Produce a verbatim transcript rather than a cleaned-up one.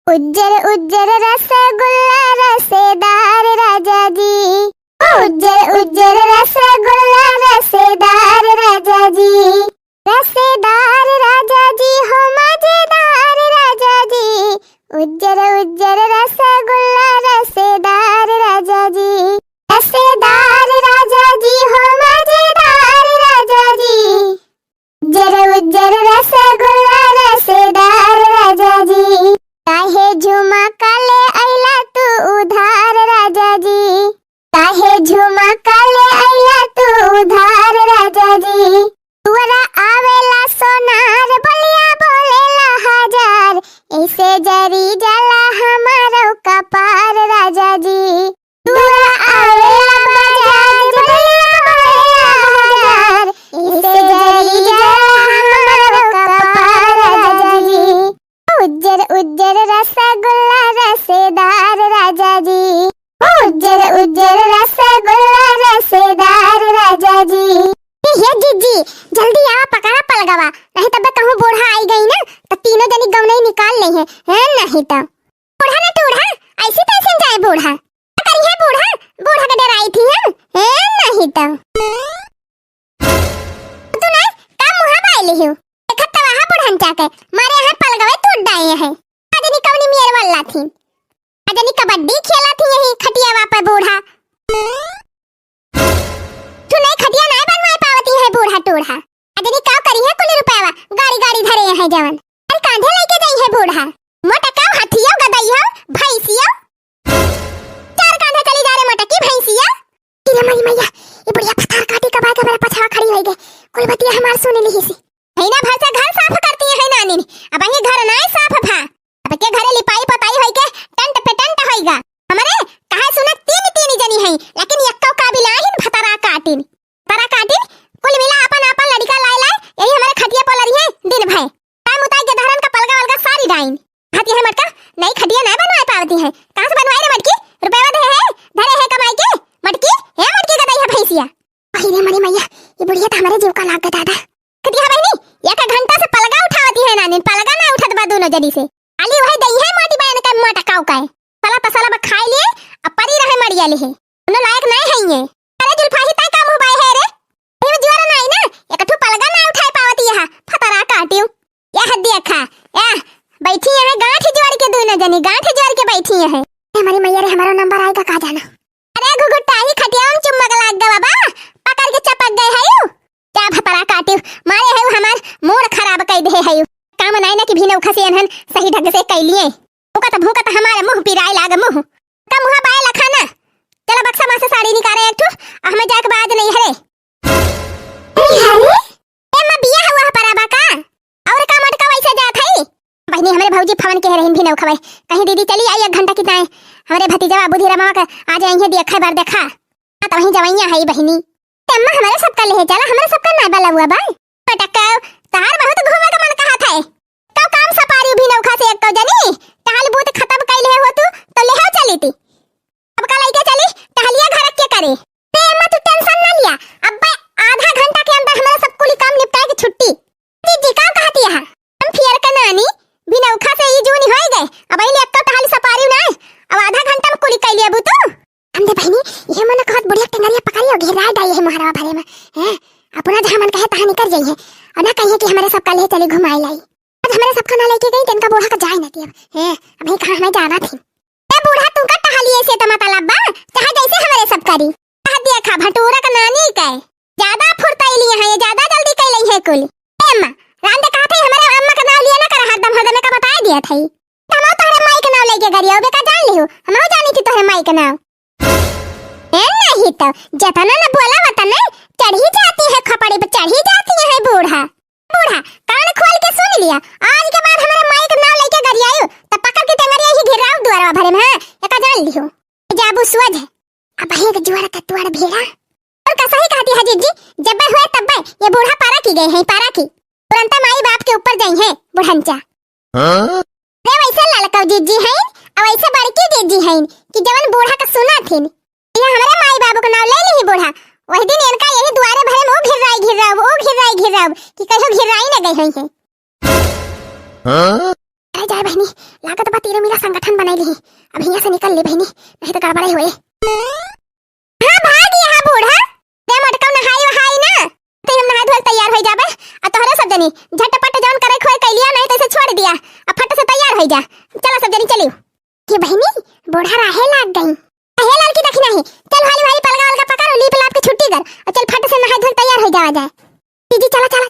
उज्जर उज्जर रसगुल्ला रसेदार राजा जी, उज्जर उज्जर रसगुल्ला रसेदार राजा जी, रसेदार राजा जी हो मजेदार राजा जी, उज्जर उज्जर रसगुल्ला रसेदार राजा जी, रसेदार राजा जी हो मजेदार राजा जी। उज्जर उज्जर रसगुल्ला रसेदार राजा जी, काहे झुमका ले अइला तू उधार राजा जी, काहे झुमका ले अइला तू उधार राजा जी। दुअरा आवेला सोनार, बोलिया बोलेला हजार, ऐसे जरी जाला हमारो कपार राजा जी। दुअरा आवेला बजाज, बोलिया बोलेला हजार, ऐसे जरी जाला हमारो कपार राजा जी। उज्जर उज्जर रसगुल्ला रसेदार राजा जी, उज्जर उज्जर रसगुल्ला रसेदार राजा जी। ए, हे जीजी, जल्दी आवा, पकड़ा पलगवा, नहीं तब कहूँ बूढ़ा आई गई ना, तो तीनों जनी गौनई निकाल लेइहैं, हैं, नहीं तो। बूढ़ा ना टूढ़ा, ऐसी तैसी जाए बूढ़ा। का करिहैं बूढ़ा? बूढ़ा के डराई थी हम, हैं, नहीं तो। तू ना, का मुँहा बाय लिहू? देखत त वहाँ बुढ़न चाके, मारे यहाँ पलगवे टूट डाए हैं। अजनी कवनी मेर वाला थी। अजनी कबड्डी खेला थी यही खटियावा पे बूढ़ा। तू नहीं खटिया नहीं बनवाए पावती है बूढ़ा टूढ़ा। अजनी का करिहैं कुल रुपयावा, गाड़ी गाड़ी धरे हैं जवन। अरे कांधे लेके जाई है बूढ़ा। मोटका हथियो गदइयो भैंसियो। चार कांधे चली जा रे मोटकी भैंसिया। अरे मरी मैया, ये बुढ़िया फतार काटी कबाय के मेरे पछवा खड़ी होई गई। कुल बतिया हमार सुन ली ही सी। महीना भर से घर साफ करती है नानी ने, अब ये घर नाय साफ भा। अब के घरे लिपाई पोताई होई के टंट पे टंट होईगा। हमरे कहे सुने तीन तीन जनी है, लेकिन यक्को काबिल आहिन भतरा काटिन। भतरा काटिन, कुल मिला आपन आपन लड़िका लाए लाए, यही हमरे खटिया पर लड़ी है दिन भर। काय मुताई के धरन का पलगा वलगा सारी डाइन। हाथी है मटका, नई खटिया नाय बनवाए पावती है। कहाँ से बनवाई रे मटकी? रुपया दे है, धरे है कमाई के। मटकी, हे मटकी का दई है भैंसिया। अरे रे मरी मैया, ये बुढ़िया तो हमारे जीव का लाग गया दादा। कती है बहनी, एक घंटा से पलगा उठावती है नानी, पलगा ना उठत बा दोनों जनी से। आली वही दई है मोटी बहन का मोटा काऊ का है। पला पसला बा खाई लिए, अब परी रहे मरिया ले है। उन्हों लायक नहीं है ये। अरे जुल्फाही तय का मुँह बाय है रे? ये जुआरा नहीं ना, एक ठो पलगा ना उठाए पावती है, फतरा काटियो। यह देखा, यह बैठी है गांठ जोड़ के दोनों जनी, गांठ जोड़ के बैठी है। हमारी मैया रे, हमारा नंबर आएगा का जाना। अरे घुघुटाही खटिया में चुम्बक लाग गवा बा, पकड़ के चपक गए है यू। क्या भतरा काटियो, मारे है हमार मूड खराब कर दे है यू। काम नाय ना कि भी नौखा से एनहन सही ढंग से कैलिए। भूकत भूकत हमारे मुँह पिराए लाग मुँह। का मुँह बाय लखा ना। चला बक्सा में से साड़ी निकाले एक ठो, आ हमें जाए के बाद नहीं हरे। अरे हरे, ए माँ बिया हुआ पर आबा का? और का मटका वैसे जात है? बहनी हमरे भौजी फोन के रहिन भी नौखवे। कहीं दीदी चली आई एक घंटा की ताए। हमरे भतीजवा बुधिरामवा का आ जाइए देखा बार देखा। हाँ, तो वहीं जवैया है बहनी। ते अम्मा हमरे सबका ले चला, हमरे सबका नाय बलउआ बा। पटक्का, तहार बहुत घूमे का मन कहा था। कौ काम सपारी भी नौखा से एक कौ जनी, टहल बूत खत्म कइले हो तू, तो ले आओ चली ती। अब का लइके चली, टहलिया घर के करे। ते अम्मा तू टेंशन ना लिया, अब आधा घंटा के अंदर हमरा सब कुली काम निपटाए के छुट्टी। जीजी का कहती है? हम फियर का नानी, भी नौखा से ई जून होई गए, अब आई ले एक कौ टहल सपारी ना, अब आधा घंटा में कुली कइले अबू तू। हम दे बहनी, ये मन कहत बुढ़िया टेंगरिया पकड़ी और घेराए डाई है मोहरवा भरे में। हैं? अपना जहाँ मन कहे तहाँ निकर जाई है। और ना कहिए कि हमरे सबका ले चली घुमाए लाई। आज हमरे सबका ना लेके गई, तेनका बूढ़ा का जाए ना दिया। हैं? अभी कहाँ हमें जाना थी। ए बूढ़ा, तू का टहलिए से तो मतलब बा, चाहे जैसे हमरे सब करी। कह दिया खा भटूरा का नानी के। ज्यादा फुर्तैली है, ये ज्यादा जल्दी कैले है कुल। ए अम्मा, रांधे कहा थे हमरे अम्मा का नाम लिया ना कर, हरदम हरदम का बताए दिया था। हम तोहरे माई के नाम लेके गरिया, बेका जान लियो, हम जानी थी तोहरे माई के नाम। ए नहीं तो, जतना न बोला वतने चढ़ी जाती है, खपड़ी पे चढ़ी जाती है बूढ़ा। बूढ़ा, कान खोल के सुन लिया, आज के बाद हमारे माई के नाम लेके गरियायो, तो पकड़ के टंगरिया ही घेराव दुआरवा भरे में, हाँ, एका जान लियो। जाबू सुअज है। अब एक जुआर का तुआर भेड़ा। और कसा ही कहती है जीजी, जब हुए तब ये बूढ़ा पारा की गए हैं, पारा की। तुरंत माई बाप के ऊपर जाई हैं, बुढ़ंचा। हाँ? रे वैसे लड़का जीजी हैं, और वैसे बड़की जीजी हैं कि जवन बूढ़ा का सुना थी। ये हमारे माई बाबू का नाम ले ली बूढ़ा। वही दिन इनका यही दुआरे भरे में वो घिर्राई घिर्राव, वो घिर्राई घिर्राव कि कहो घिर्राई न गई हुई है। हाँ? अरे जाए बहिनी, लागत बा तीरा मीरा संगठन बनाई लिही। अब हियाँ से निकल ली बहिनी, नहीं तो गड़बड़े होए। हाँ, भाग यहाँ बूढ़ा। ते मटकम नहाई वहाई ना। ते हम नहाए धोए तैयार हो जाबे। आ तोहरे सब जनी झटपट जौन करे खोए कैलिया, नहीं तो इसे छोड़ दिया। आ फट से तैयार हो जा। चला सब जनी चलियो। ये बहिनी, बूढ़ा राहे लाग गई। हे लड़की देखी नहीं, चल हाली हाली पलगा वलगा पकड़, लीप लाप के छुट्टी कर। और चल फट से नहाए धोए तैयार हो जावा जाए। जी, जी, चला, चला,